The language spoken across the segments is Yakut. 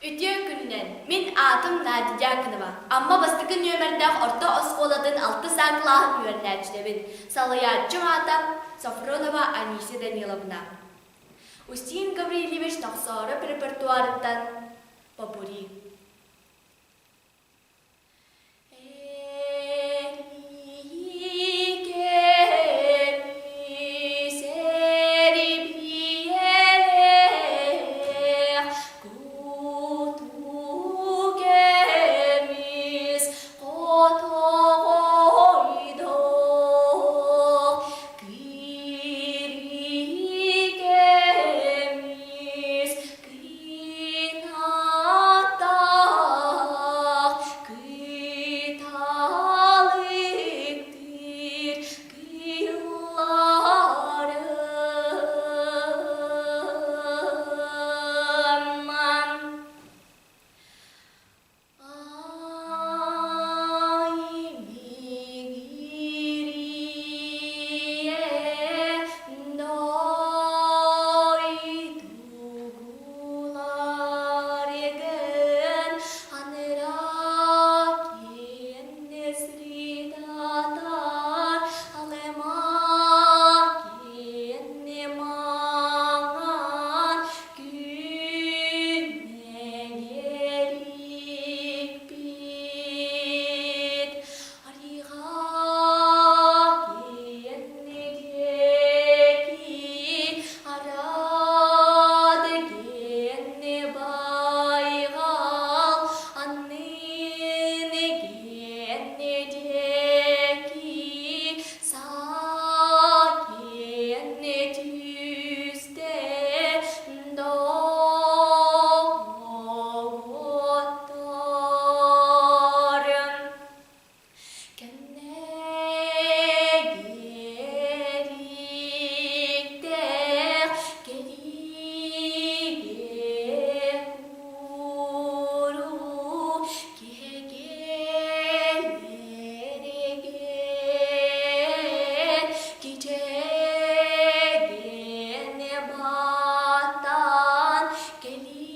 Үтүө күнүнэн! Мин аатым Надя Дьяконова. Амма бастакы нүөмэрдээх орто оскуолатын алтыс А кылааһын үөрэнээччитэбин. Салайааччым аата Софронова Анисия Даниловна. Устин Гаврильевич Нохсоороп репертуарыттан «Попури». Кынааттаах кыталыктыыр кыылларым. Ай мигирие дойдугуларыгын аныраа киэннесритатар алема киэнне маҥан күн Эҥэрикпит арыыга киэннигеки араад киэнни байҕал аннын киэнни диэки саа киэнни түстэ Доҕотторум кэмнэгириктэх кэлиигэ куру киһигелэригэр кичэгине баттан кэлиилэрэ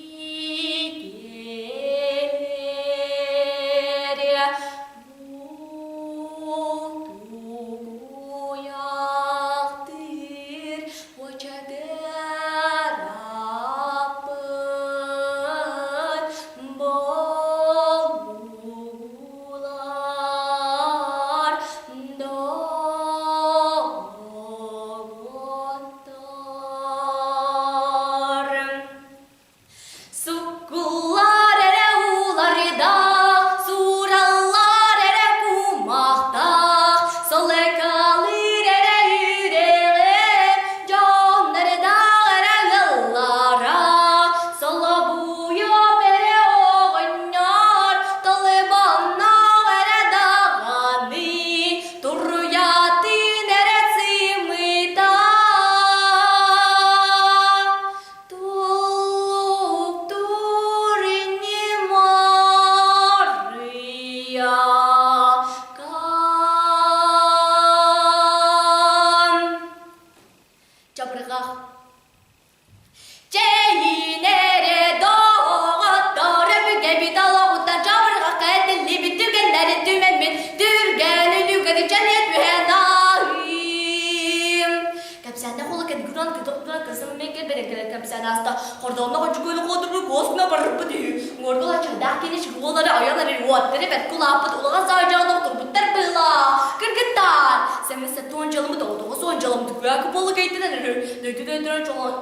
Уутугуйахтыыр уочадыраппыт боллугулар доҕоттор. Суккуллар эрэ уулардаах, суураллар эрэ кумахтаах, солекалыыр эрэ үрэҕим, дьоннордаах эрэ ыаллара, солобуйуоп эрэ оҕонньор, толыбаннаах эрэ даҕаны, туруйатын эрэ сымыта. Туттур Мария Чабырҕах Чэйинэрэ доҕоттор өбүгэбит олоҕуттан чабырҕахха этиллибит түгэннэри түмэммит түргэн үлүгэри чэниэ түһэн аһыым. Кэпсээннэх уола кэдгүран кытыктыра кысым мекке берекеле кэпсээн ааста. Хордоонно хочугуйну куотурбу куосуна барырбыт үһү. Уоргул ачардаах кини чугуолары ойон эрэр уоттары бэрт кулааппыт улахан саадьаҕын охторбуттар быылаа. Кыргыттаар! Сэмэсэ туон дьалымыт оҕотоҕо суон дьалымыт күөкү буолу кэйтинэн үһү. Дөйдү дөйдүрэн чоҥон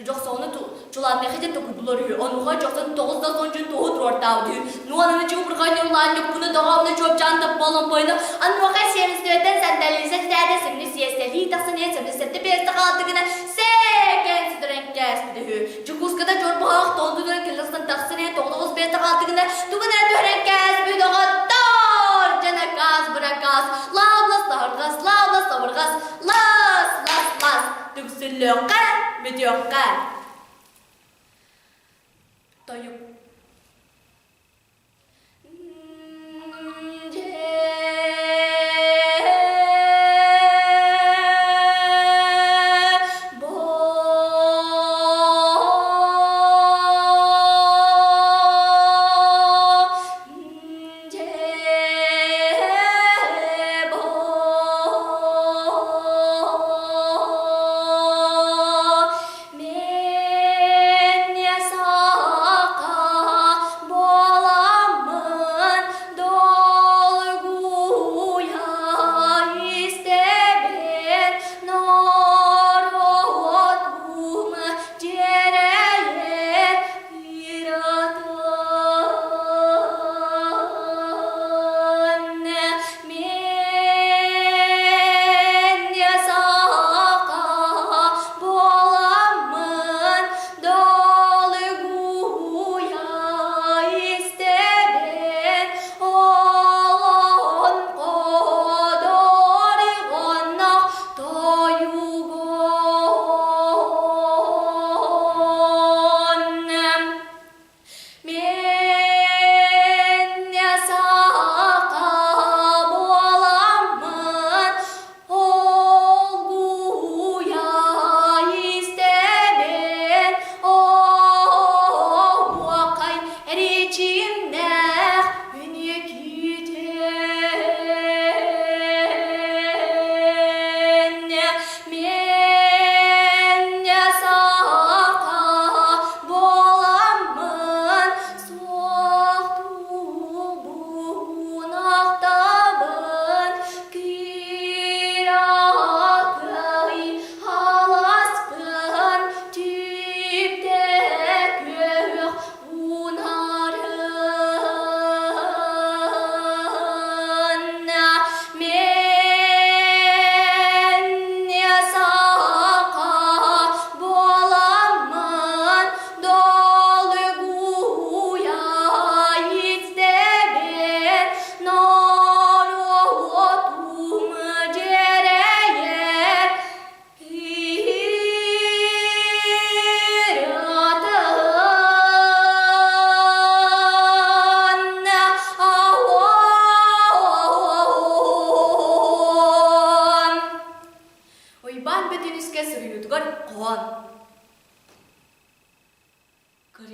дьохсоҕуну чулаанныха диэн токуйдулар үһү. Онуоха дьохсон тоҕус да сончун туоһу туруортаабыт үһү. Нуонаны чуубурҕай ньурлаан ньуккуну доҕоомну чуопчаан топполомпойну ануоха сиэмистибэттэн сандалиса ситээдэ сымны сиэстэлии тахсан иһэн сымны биэстэ хаалтыгына сэкэн сүтэрэн кээспит үһү. Дьокуускада дьорбоһоох тондунан кылластан тахсан иһэн тоҕус биэстэ хаалтыгына тугун эрэ түһэрэн кээспит оҕоттор дьанакаас быракаас лаблас лаһырҕас лаблас лабырҕас лас лас лас Түксүллүөххэ, бүтүөххэ. Тойук.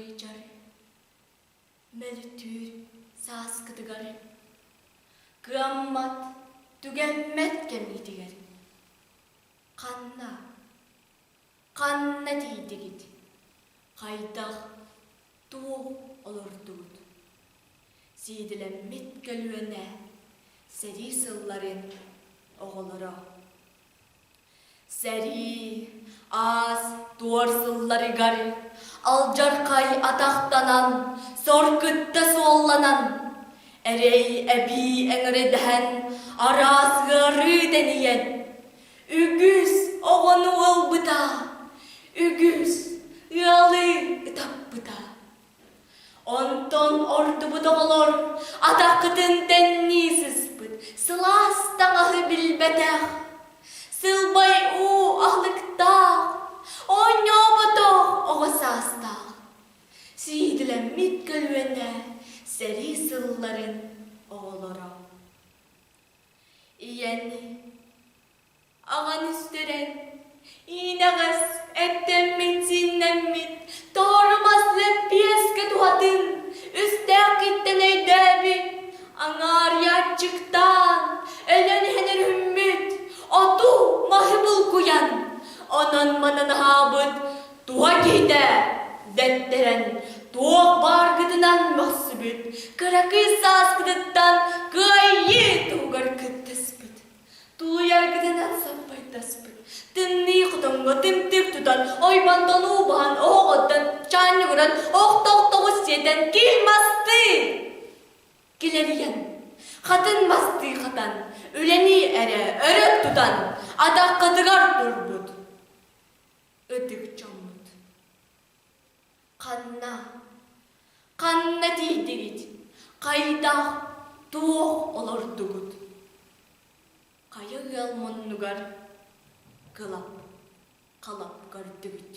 Ыалдьар, мөлтүүр сааскытыгар, кыаммат, түгэммэт кэмҥитигэр ханна, ханна тиийдигит, хайдах, туох олордугут? Сиидэлэммит көлүөнэ сэрии сылларын оҕолоро. Сэрии аас туор сылларыгар алдьархай атахтанан, сор кытта суолланан, эрэй эбии эҥэрэдэһэн, араас ыарыы тэнийэн, үгүс оҕону ылбыта, үгүс ыалы ытаппыта. Онтон ордубут оҕолор атаххытын тэннии сыспыт, сылаас таҥаһы билбэтэх, сылбай уу аһылыктаах, оонньооботох оҕо саастаах, сиидэлэммит көлүөнэ сэрии сылларын оҕолоро. Ийэни Аҕан үстэрэн, иинэҕэс, эттэммит-сииннэммит, тоһоругас лэппиэскэ туһатын үстээххиттэн өйдөөбүт, аҥаарыйааччыктаан, өлөн иһэн өрүһүммүт, оту маһы булкуйан, онон-манан аһаабыт туһа киһитэ дэттэрэн, туох бааргытынан мөхсүбүт, кыракый сааскытыттан кыайыы туһугар кыттыспыт. Тулуйаргытынан саппайдаспыт, тымныы хотоҥҥо тымтык тутан, ойбонтон уу баһан, оһоҕоттон чаанньыгыран, охто-охтоҕус сиэтэн кил мастыы килэрийэн, хатын мастыы хатан, үлэни эрэ өрө тутан, атаххытыгар турбут ытык дьоммут. Ханна, ханна тиийдигит, хайдах, туох олордугут? Хайа ыал муннугар кылап, халап көрдүгүт?